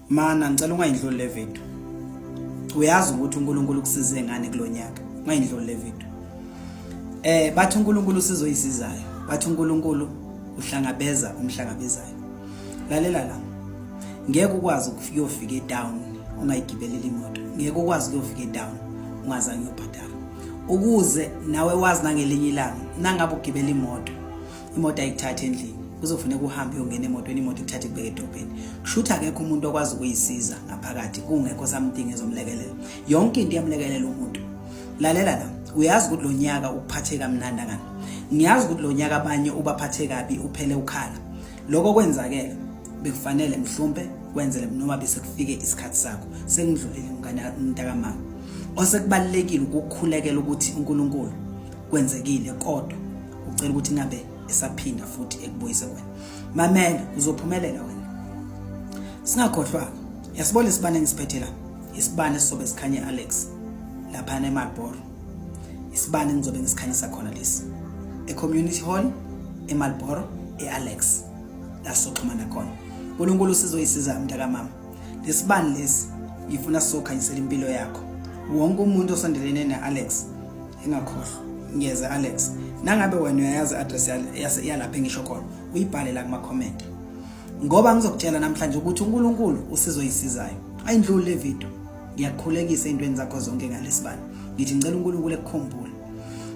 Mana ngicela ungayidluli le video. Uyazi ukuthi uNkulunkulu ukusize ngani kulonyaka. Ungayidluli le video. Eh bathi uNkulunkulu usizoyisizayo. Bathi uNkulunkulu uhlangabeza umhlangabezayo. Lalela la. Ngeke ukwazi ukuyofika edown ungayigibeleli imoto. Ngeke ukwazi ukuyofika edown ungazange uyobhadala. Ukuze nawe wazi nangelinye ilanga nangabe ugibela imoto imoto ayikuthatha endlini kuzofuneka uhambe uyongena emotweni imoto ikuthathe ikubeke edrobheni kusho ukuthi akekho umuntu okwazi ukuyisiza ngaphakathi kungekho something ezomlekelela yonke into iyamlekelela umuntu lalela la uyazi ukuthi lo nyaka ukuphathe kamnandi ngani ngiyazi ukuthi lo nyaka abanye ubaphathe kabi uphele ukhala lokho kwenzakele bekufanele mhlumpe kwenzele noma bese kufike isikhathi sakho sengidlulile mngane mntakamama osekubalekile ukukhulekela ukuthi uNkulunkulu kwenzekile kodwa ucela ukuthi ngabe esaphinda futhi ekubuyise wena mamela uzophumelela wena singakhohlwa yasibona isibane engisiphethe la isibane esizobe sikhanye Alex laphana eMarlboro isibane engizobe ngisikhanyisa khona lesi e-community hall eMarlboro e-Alex la sizoxhumana khona uNkulunkulu usizoyisiza mntakamama lesibani lesi ngifuna sizokhanyisela impilo yakho wonke umuntu osondelene ne-Alex engakhohlwa ngiyeza Alex nangabe wena uyayazi address yalapha engisho khona uyibhale la kuma comment ngoba ngizokutshela namhlanje ukuthi uNkulunkulu usizoyisizayo ayindluli le video ngiyakukhulekisa ey'ntweni zakho zonke ngalesibani ngithi ngicela uNkulunkulu ekukhumbule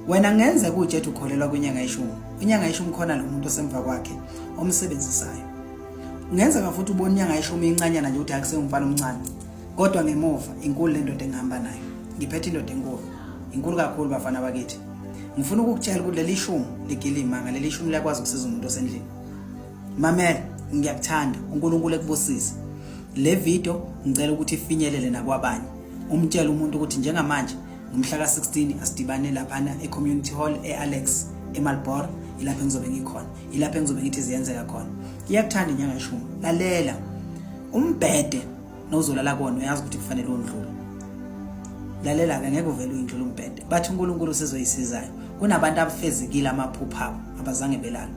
wena ngenze kujethi ukholelwa kwinyanga yeshumi inyanga yeshumi khona lo muntu osemva kwakhe omsebenzisayo kungenzeka futhi ubona inyanga yeshumi incanyana nje ukuthi akusengumfana omncane kodwa ngemuva inkulu le ndoda engihamba nayo ngiphethe indoda enkulu inkulu kakhulu bafana bakithi ngifuna ukukutshela ukuthi leli shumi ligilima leli shumi liyakwazi ukusiza umuntu osendlini mamela ngiyakuthanda uNkulunkulu ekubusise le video ngicela ukuthi ifinyelele nakwabanye umtshele umuntu ukuthi njengamanje ngomhla ka-16 asidibane laphana e-community hall e-alex emalboro ilapho engizobe ngikhona ilapho engizobe ngithi ziyenzeka khona iyakuthanda inyanga yeshumi lalela umbhede nozolala kuwona uyazi ukuthi kufanele undlule lalela-ke ngeke uvele uyindlule umbhede bathi unkulunkulu usizoyisizayo kunabantu abafezekile amaphupho abo abazange belala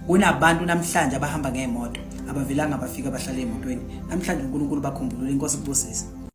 kunabantu namhlanje abahamba ngey'moto abavelanga bafika bahlale ey'motweni namhlanje unkulunkulu bakhumbulule inkosi kubusise.